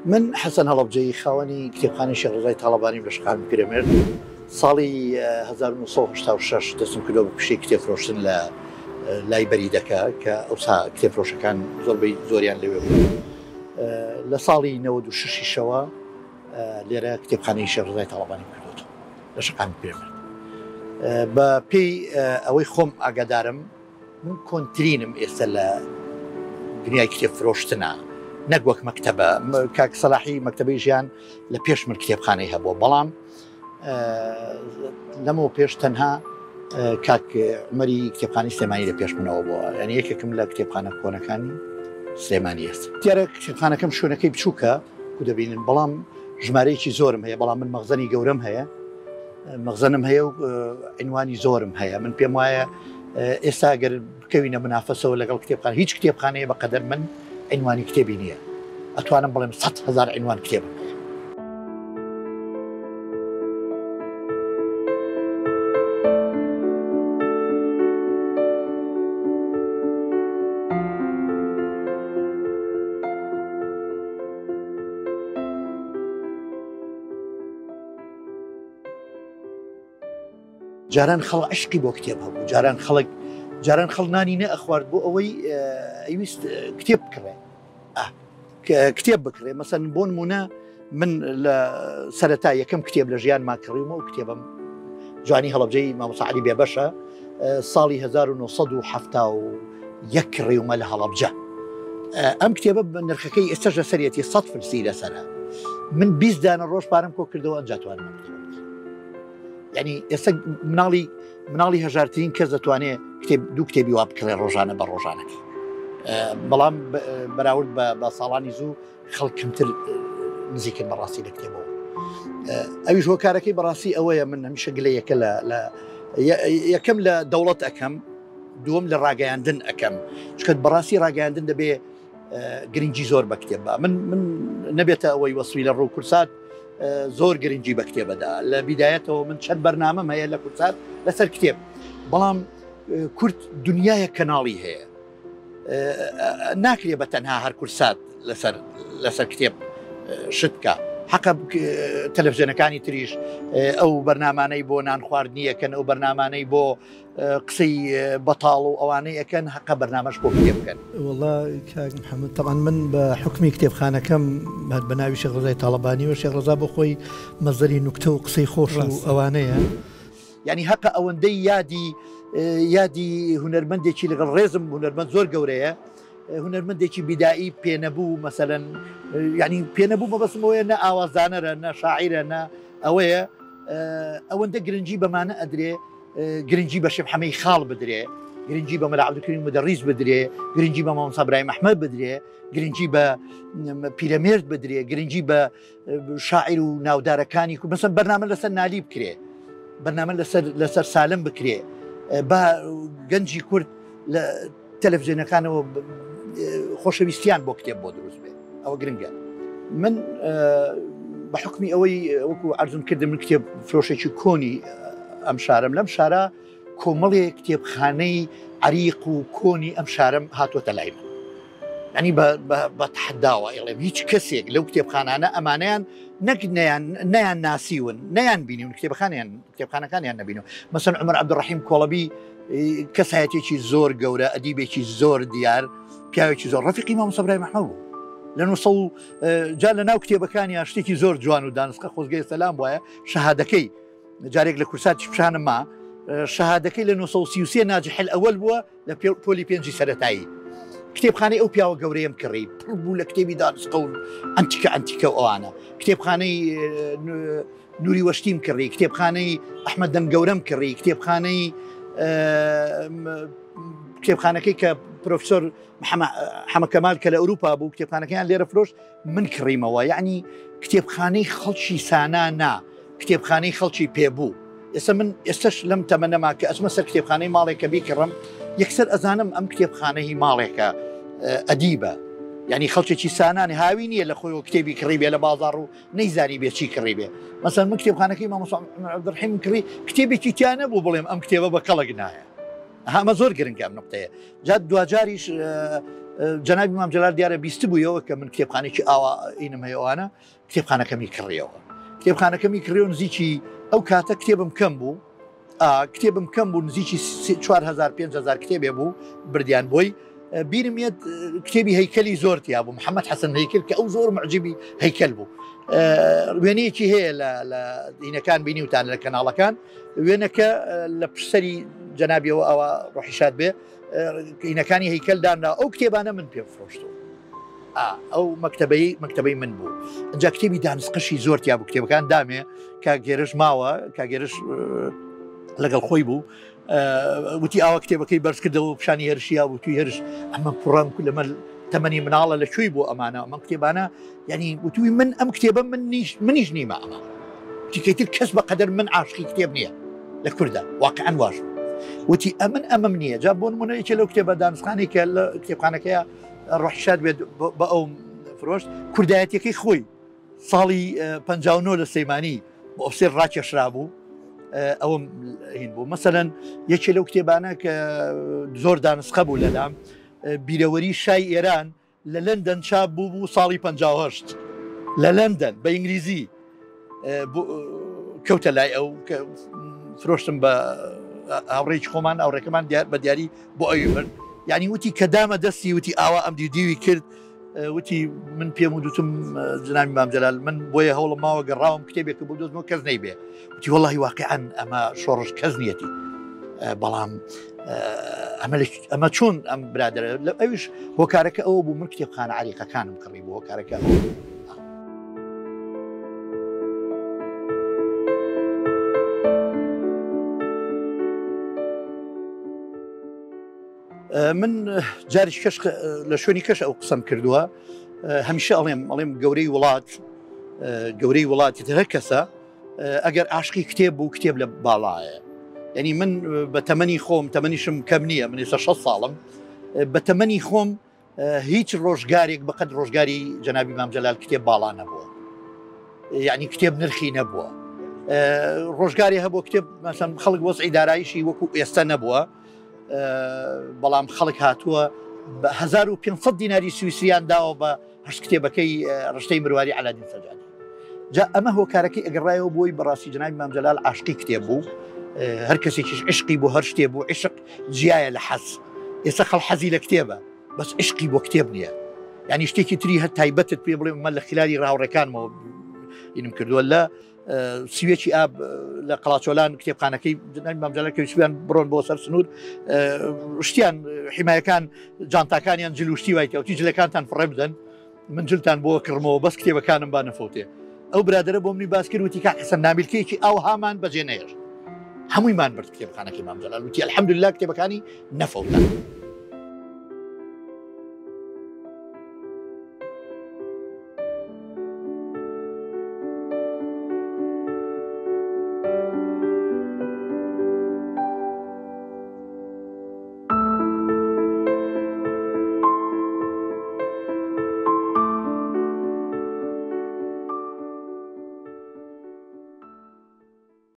من حەسەن هەڵەبجەیی خاوەنی کتێبخانەی شێخ ڕەزای تاڵەبانیم لە شەقامی پیرەمێرد. ساڵی 1986 دەستم کردووە بە پیشەی کتێب فرۆشتن لە لای بەریدەکە کە ئەوسا کتێب فرۆشەکان زۆربەی زۆریان لەوێ بوو. لە ساڵی 96 شەوە لێرە کتێبخانەی شێخ ڕەزای تاڵەبانیم کردووەتەوە لە شەقامی پیرەمێرد. بە پێی ئەوەی خۆم ئاگادارم من کۆنترینم ئێستا لە دنیای کتێب فرۆشتنە نەک وەک مەکتەبە کاک سەلاحی مەکتەبەی ژیان لە پێش من کتێبخانەی هەبووە بەڵام لەمەوە پێش تەنها کاک عمەری کتێبخانی سلێمانی لە پێش منەوە بووە یعنی یەکێکم لە کتێبخانە کۆنەکانی سلێمانی ئێستا دیارە کتێبخانەکەم شوێنەکەی بچووکە کو دەبینن بەڵام ژمارەیەکی زۆرم هەیە بەڵام من مەخزەنی گەورەم هەیە مەخزەنم هەیە و عنوانی زۆرم هەیە من پێم وایە ئێستا گەر بکەوینە منافەسەوە لەگەڵ کتێبخانە هیچ کتێبخانەیە بە قەدەر من عنوانی کتێبی نییە ئەتوانم بڵێم 100 هزار عنوان کتێبم هەیە. جاران خەڵک عشقی بۆ کتێب هەبوو جاران خەڵک جاران خەڵ نانی نەئەخوارد بۆ ئەوەی ئەویست کتێب بکڕێ کتێب بکڕێ مەسەن بۆ نمونە من لە سەرەتا یەکەم کتێب لە ژیانما کڕیومە و کتێبم جوانی هەڵەبجەی مامۆستا عەلی بێبەشە ساڵی 1970 کڕیومە لە هەڵەبجە ئەم کتێبە نرخەکەی ئێستاش لەسەرەتی 100 فلسی لەسەرە من 20 دانە ڕۆژ پارەم کۆ کردەوە ئەنجا توانم یعنی ئێستا مناڵی مناڵی هەژارترین کەس دەتوانێت کتێب دوو کتێبی وا بکڕێ ڕۆژانە بە ڕۆژانەکەی بەڵام بەراورد بە ساڵانی زوو خەڵک کەمتر نزیکن بەڕاستی لە کتێبەوە ئەویش هۆکارەکەی بەڕاستی ئەوەیە من هەمیشە گلە یەکە لە یەکەم لە دەوڵەت ئەەکەم دووەم لە ڕاگەیاندن ئەەکەم چکە بەڕاستی ڕاگەیاندن دەبێ گرنگی زۆر بە کتێب بە من من نەبێتە ئەوەی وەسوی لە ڕوو کورسات زۆر گرنگی بە کتێبەدا لە بیدایەتەوە من چەند بەرنامەم هەیە لە کورسات لەسەر کتێب بەڵام کورد دنیاە کەناڵی هەیە ناکرێ بە تەنها هەر کورسات لەسەر لەسەر کتێب شت بکە حەقە تەلەڤزیۆنەکانی تریش ئەو بەرنمانەی بۆ نان خواردنیەکەن ئەو بەرنمانەی بۆ قسەی بەتاڵ و ئەوانەی ئەەکەن حەقە بەرنامەش بۆ کتێب بکەن. وەڵا کاک محەممەد تەبعەن من بە حوکمی کتێبخانەکەم هەر بە ناوی شێخ ڕەزای تاڵەبانی و شێخ ڕەزا بۆ خۆی مەزەری نوکتە و قسەی خۆش و ئەوانەیە. یانی هەقە ئەوەندەی یادی یادی هونەرمەندێکی لەگەڵ ڕێزم هونەرمەند زۆر گەورەیە هونەرمەندێکی بیدایی پێنەبوو مەسەلەن یعنی پێنەبوو مەبەستم ئەوەیە نە ئاوازدانەرە نە شاعیرە نە ئەوەیە ئەوەندە گرنگی بەمانە ئەدرێ گرنگی بە شێخ حەمەی خاڵ بدرێ گرنگی بە مەلا عەبدولکەریم مودەڕیس بدرێ گرنگی بە مامۆستا برایم ئەحمەد بدرێ گرنگی بە پیرەمێرد بدرێ گرنگی بە شاعیر و ناودارەکانی کو مەسەن بەرنامە لەسەر نالی بکرێ بەرنامە لەسەر لەسەر سالم بکرێ با گەنجی کورد لە تەلەڤزیۆنەکانەوە خۆشەویستیان بۆ کتێب بۆ دروست بێت ئەوە گرنگە من بە حکمی ئەوەی وەکو ئەرزم کردم من کتێب فرۆشێکی کۆنی ئەم شارم لەم شارە کۆمەڵێک کتێبخانەی عریق و کۆنی ئەم شارم هاتووەتە لای من ینی بە تحداوە ئەڵێم هیچ کەسێک لەو کتێبخانانە ئەمانیان نەک نیان نیان ناسیون نیان بینیون کتێبخانیان کتێبخانەکانیان نەبینەوە مەسەن عمر عبدڕحیم کۆڵەبی کەسایەتێکی زۆر گەورە ئەدیبێکی زۆر دیار پیاوێکی زۆر ڕفیقی مامۆستا برایم ئەحمەد بوو لە 900 جا لە ناو کتێبەکانیان شتێکی زۆر جوان و دانسقە خۆزگەی سەلام وایە شەهادەکەی جارێک لە کورساتی پیشانم ما شەهادەکەی لە 933 ناجح الأول بووە لە پۆلی پێنجی سەرەتایی کتێبخانەی ئەو پیاوە گەورەیەم کڕی پڕ بوو لە کتێبی دانسقە و ئەنتیکە ئەنتیکە و ئەوانە کتێبخانەی نوری وەشتیم کڕی کتێبخانەی ئەحمەد دەنگ گەورەم کڕی کتێبخانەی کتێبخانەکەی کە پرۆفسۆر حەمە کەمال کە لە ئەوروپا بوو کتێبخانەکەیان لێرە فرۆشت من کڕیمەوە یعنی کتێبخانەی خەڵکی سانا نا کتێبخانەی خەڵکی پێبوو ئێستا من ئێستش لەم تەمەنەما کە ئەچمە سەر کتێبخانەی ماڵێک کە بیکڕم یەکسەر ئەزانم ئەم کتێبخانە هی ماڵێکە ئەدیبە یعنی خەڵکێکی سانانی هاوی نییە لە خۆیەوە کتێبی کڕی بێ لە بازاڕ و نەیزانی بێ چی کڕی بێ مەسەن من کتێبخانەکەی مامۆستا عەبدولڕەحیم کڕی کتێبێکی تیا نەبوو بڵێم ئەم کتێبە بە کەڵک نایە ئەمە زۆر گرنگە ئەم نقطەیە جا دواجاریش جەنابی مام جەلال دیارە بیستبوویەوە کە من کتێبخانێکی ئاوا ئینم هەیە ئەوانە، کتێبخانەکەمی کڕیەوە. کتێبخانەکەمی کڕی و نزیکی ئەو کاتە کتێبم کەم بوو، کتێبم کەم بوو، نزیکی 4000 5000 کتێبێ بوو بردیان بۆی. بیرم یەت کتێبی هەیکەلی زۆر تیا بوو، محەممەد حەسەن هەیکل کە ئەو زۆر معجبی هەیکەل بوو. وێنەیەکی هەیە لە دینەکان بینیوتان لە کەناڵەکان، وێنەکە لە پشتسەری جەنابیەوە ئەوە ڕۆحیشاد بێ ئینەکانی هەیکەل دانرا. ئەو کتێبانە من پێم فرۆشتەوە. ئەو مەکتەبەی مەکتەبەی من بوو. ئەنجا کتێبی دانسقەشی زۆر تیا بوو، کتێبەکان دامێ کاگێرش ماوە، کاگێرش لەگەڵ خۆی بوو. وتی ئاوا کتێبەکەی بەرز کردەوە پیشانی هێرشیا بوو، توی هێرش ئەمە کوڕم لەمە تەمەنی مناڵە لە کوێی بۆ ئەمانە ئەمە کتێبانە، یعنی وتوی من ئەم کتێبە من نیش منیش نیمە ئەمە. تیکەیتر کەس بە قەدەر من عاشقی کتێب نییە لە کووردا، واقعا واش بوو. وتی ئەمن ئەمەم نییە. جا بۆ نمونە یەکێ لەو کتێبە دانسخانەی کە لە کتێبخانەکەیە ڕۆحشاد بێت بە ئەو فرۆشت، کوردایەتیەکەی خۆی ساڵی 59 لە سلەیمانی بۆ ئۆفسێر ڕاکێشرا بوو. ئەوم هین بوو. مەسەلەن یەکێ لەو کتێبانە کە زۆر دانسقە بوو لەلام، بیرەوەری شای ئێران لە لەندەن چاپ بوو بوو ساڵی 58 لە لەندەن بە ئینگلیزی کەوتە لای ئەو کە فرۆشتم بە هاوڕێکی خۆمان، هاوڕێکەمان بە دیاری بۆ ئەوی برد. یعنی وتی کە دامە دەستی وتی ئاوا ئەم دیودیوی کرد، وتی من پێم و دوتم جنابی مام جەلال من بۆیە هەوڵم ماوە گەڕاوم کتێبێکە بۆ دۆزمەوە کەس نەیبێ. وتی وەڵڵاهی واقعاً ئەمە شۆڕش کەس نیەتی، بەڵام ئەمە چۆن ئەم برادەرە لە ئەویش هۆکارەکە ئەوە بوو من کتێبخانە عەریقەکانم کڕی بوو، هۆکارەکە ئەوە بوو. من جاریش کەش لە شوێنی کەش ئەو قسەم کردووە، هەمیشە ئەڵێم گەورەی وڵات، گەورەی وڵاتی تر هەر کەسە ئەگەر عاشقی کتێب بوو کتێب لە باڵایە. یعنی من بە تەمەنی خۆم، تەمەنیشم کەم نییە، من ئێستا 60 ساڵم، بە تەمەنی خۆم هیچ ڕۆژگارێک بەقەد ڕۆژگاری جەنابی مام جەلال کتێب باڵا نەبووە، یعنی کتێب نرخی نەبووە. ڕۆژگاری هەبوو کتێب مەسەن خەڵک وەزعی داراییشی وەکو ئێستا نەبووە، بەڵام خەڵک هاتووە بە 1500 دیناری سوئیسریان داوە بە هەشت کتێبەکەی ڕشتەی مرواری عەلادین سەجادی. جا ئەمە هۆکارەکەی ئەگەڕایەوە بۆی بەڕاستی جەنابی مام جەلال عاشقی کتێب بوو، هەر کەسێکیش عشقی بۆ هەر شتێ بوو، عشق جیایە لە حەز. ئێستا خەڵ حەزی لە کتێبە بەس عشقی بۆ کتێب نییە. یعنی شتێکی تری هەر تایبەتت پێ بڵێم من لە خلاری ڕاوڕێکانمەوە ئینم کردووە لە سیوێکی ئاب لە قەڵاچۆلان کتێبخانەکەی جەنابی مام جەلال کە ویستیان بڕۆن بۆ سەر سنوور، شتیان حمایەکان جانتاکانیان جل و شتی وای تێوتی جلەکانتان فڕێ بدەن، من جلتان بۆ کڕمەوە بەس کتێبەکانم با نەفەوتێ. ئەو برادەرە بۆ منی باس کرد وتی کاک حەسەن نامیلکەیەکی ئاو هامان بەجێ نەهێشت، هەموویمان برد کتێبخانەکەی مام جەلال. وتی الحەمدلله کتێبەکانی نەفەوتان.